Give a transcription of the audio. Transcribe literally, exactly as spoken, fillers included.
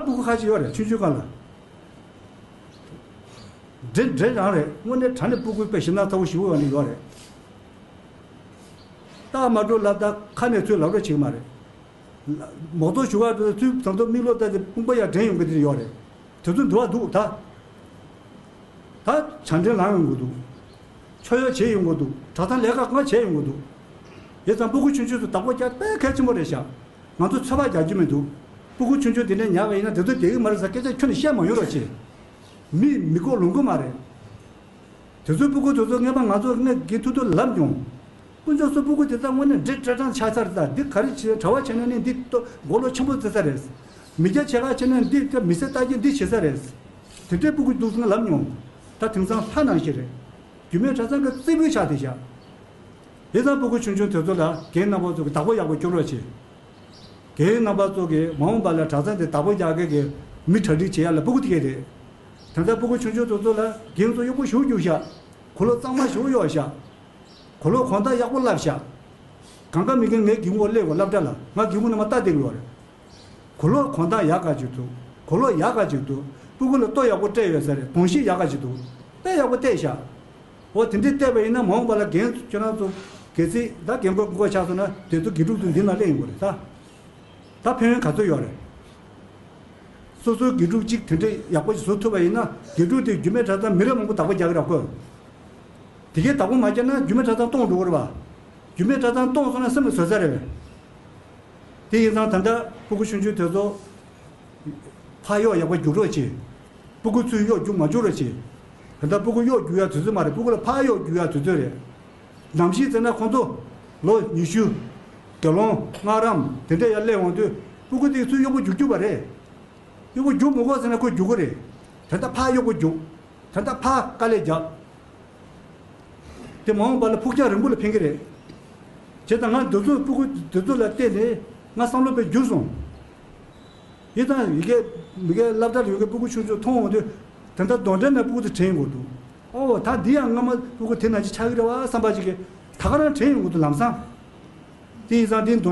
སྤུ་གུ་ཁ་ཅིག་ཡོད་རེད། ཆུང་ཆུང་སྒང་ལ། འདྲེ་འདྲེ་རང་རེད། དངོས་གནས་དྲང་གནས་སྤུ་གུའི་དཔེ་ཞེད་སྣང་ཚ་བོ་ཞེ་པོ་ཡོད་ནི་ཡོད་རེད། རྟགས་མ་འགྲོ་ལབ། ད་ཁ་ནས་ཚུར་ལབ་རོགས་བྱེད་ཀྱི་མ་རེད། མོག་ཐོག་ཞུ་བ་འགྲོ་ཚུལ་དང་ཐོག་མིག་ལོག་ལྟ་དེ་དཔུང་པ་ཡར་འདྲེན་ཡོང་གི་དེ་ཡོད་རེད། དེ་ཚོ་འདུལ་བ་འདུག་ད། ད་ཆ་འདྲེན་ལངས་ཡོང་གི་འདུག་ཆོས་ཡོ་བྱེད་ཡོང་གི་འདུག་གྲྭ་ཚང་ལས་ཀ་ང་བྱེད་ཡོང་གི་འདུག་ཡིན་ཙང་སྤུ་གུ་ཆུང་ཆུང་ཚོ་བདག་པོ་རྒྱག་དཔེ་གལ་ཆེན་པོ་རེད་ཤག་ང་ཚོ་ཚོད་དཔག་རྒྱག་རྒྱུ་མི་འདུག་སྤུ་གུ་ཆུང་ཆུང་དེ་འདྲ་ཉར་བ་ཡིན་ན་དེ་ཚོ་བསྡད་ཀྱི་མ་རེད་ཟེར་སྐད་ཆ་ཁྱོན་ནས་བཤད་མ་ཡོང་རོགས་བྱེད། མི་མི་གོ་ལོང་གི་མ་རེད། དེ་ཚོའི་སྤུ་གུ་དེ་ཚོ་སྔས་མ་ང་ཚོ་སྔས་དགེ་ཐུག་ཐུག་ལབ་མྱོང་། དཀོན་མཆོག་གསུམ། སྤུ་གུ་དེ་ཚོ་དངོས་གནས་འདྲེ་སྐྲ་གྲང་ཆགས་ཚར། ད་འདི་ག་རེ་བྱེད། གྲྭ་བ་བྱས་ན་ནི་འདི་ལྟོ་མགོ་ལོག་ཆེན་པོ་བརྩི་ས་རེད། མི་སྐྱ་བྱེད་ག་བྱས་ན་འདི་ད་མི་ཚེ་ལྟ་རྒྱུ་འདི་བྱེད་ས་རེད། དེ་འདྲའི་སྤུ་གུ་འདུག་ཟེར་ལབ་མྱོང་། ད་དེང་སང་ལྷ་ནང་བཞིན་རེད། རྒྱུད་སྨད་གྲྭ་ཚང་གི་རྩེ་ཕུད་ཆགས་བསྡད་ཤག་དེ་ཙང་སྤུ་གུ་ཆུང་ཆུང་དེ་ཚོ་ལ་རྒན་རྣམ་པ་ཚོ་གིས་བདག་པོ་ཡག་པོ་སྐྱོར་རོགས་བྱེད། རྒན་རྣམ་པ་ཚོ་གིས་མ་འོངས་པ་ལ་གྲྭ་ཚང་དེ་བདག་པོ་རྒྱག་མཁན་གྱི་མི་གྲ་སྒྲིག་བྱེད་ཡ་ལ་སྤུ་གུ་དེ་གས་རེད། དེ་ལྟར་སྤུ་གུ་ཆུང་ཆུང་དེ་ཚོ་ལ་རྒན་ཚོ་གཡོག་པོ་ཞེ་པོ་རྒྱུགས་ཤག་གོས་ལོག་གཙང་མ་ཞེ་པོ་གཡོགས་ཤག་གོས་ལོག་གོན་སྟངས་ཡག་པོ་བསླབས་ཤག་གང་ག་མི་རྒན་ངའི་སྒེའུ་ཁུང་སླེབས་དགོས། སློབ་གྲྭ་ལ་ང་སྒེའུ་ཁུང་ནང་མར་ལྟ་བསྡད་ཀྱི་ཡོད་རེད། གོས་ལོག་གོན་སྟངས་ཡག་ག་ཅིག་འདུག་གོས་ལོག་ཡག་ག་ཅིག་འདུག་སྤུ་གུ་ལ་ལྟོ་ཡག་པོ་སྤྲད་ཡོད་ས་རེད། གདོང་ཤེས་ཡག་ག་ཅིག་འདུག་དཔེ་ཡག་པོ་བལྟས་ཤག་འོ་དེ་འདྲས་བལྟས་པ་ཡིན་ན་མ་འོངས་པ་ལ་རྒན་ཁྱོད་རང་ཚོ་གལ་སྲིད་ད་རྒན་རྒོན་རྒན་རྒོན་ཆགས་སོང་ན་དེ་ཚོ་དགེ་ཕྲུག་ཚོ་འདི་ནང་སླེབས་ཡོང་གི་རེད་ད། ད་ཕན་ཡོན་ག་ཚོད་ཡོད་རེད། སོ་སོའི་དགེ་ཕྲུག་གཅིག་དེ་འདྲས་ཡག་པོ་ཞིག་བཟོ་ཐུབ་པ་ཡིན་ན་དགེ་ཕྲུག་དེ་རྒྱུད་སྨད་གྲྭ་ཚང་མི་རབས་མང་པོ་བདག་པོ་རྒྱག་གི་རེད་ཁོ། དེ་གས་བདག་པོ་མ་རྒྱག་ན་རྒྱུད་སྨད་གྲྭ་ཚང་སྟོངས་འགྲོ་གི་རེད་པ། རྒྱུད་སྨད་གྲྭ་ཚང་སྟོངས་སོང་ན་སེམས་ལ་བཟོད་ས་རེད་པས། དེ་ཡིན་ཙང་ད་ལྟ་སྤུ་གུ་ཆུང་ཆུང་དེ་ཚོ་ཕར་གཡོག་ཡག་པོ་རྒྱུགས་རོགས་བྱེད། སྤུ་གུ་ཚུར་གཡོག་རྒྱུགས་མ་བཅུག་རོགས་བྱེད། ད་ལྟ་སྤུ་གུ་གཡོག་རྒྱུགས་ཡག་དུས་ཚོད་མ་རེད། སྤུ་གུ་ལ་ཕར་གཡོག་རྒྱུགས་ཡག་དུས་ཚོད་རེད། ནམ་ཞིག་ཟེར་ན་ཁོང་ཚོ་ལོ་ཉི་ཤུ། དགེ་སློང་སྔགས་རམས་དེ་འདྲས་ཡར་སླེབས་འོང་དུས་སྤུ་གུ་དེ་ཚུར་གཡོག་པོ་རྒྱུགས་རྒྱུགས་པ་རེད། གཡོག་པོ་རྒྱུགས་མི་དགོས་ཟེར་ན་ཁོས་རྒྱུགས་ཀྱི་རེད། ད་ལྟ་ཕར་གཡོག་པོ་རྒྱུགས། ད་ལྟ་ཕར་དཀའ་ལས་རྒྱག་དེ་མ་འོངས་པ་ལ་ཕུགས་རྒྱང་རིང་པོ་ལ་ཕན་གྱི་རེད། བྱས་ཙང་ང་འདི་ཚོ་སྤུ་གུ་འདི་ཚོ་ལ་བལྟས་ནས་ང་བསམ་བློ་དཔེ་འགྱུར་སོང་། ཡིན་ཙང་ཡི་གེ་མི་གེ་སློབ་གྲྭར་ཡོད་མཁན་སྤུ་གུ་ཆུང་ཆུང་མཐོང་འོང་དུས་དེ་འདྲ་གདོན་འདྲེ་ནས་སྤུ་གུ་དེ་དྲན་དགོས་འདུག་ཨོ་ད་འདི་ཡང་སྔ་མ་སྤུ་གུ་དེ་ནང་བཞིན་ཆགས་ཀྱི་རེད་པ་བསམ་པ་ཅིག་གིས་ད་ག་རང་དྲན་ཡོང་གི་འདུག་ལམ་སང་། དེ་ཡིན་ཙང་འདི་གདོན་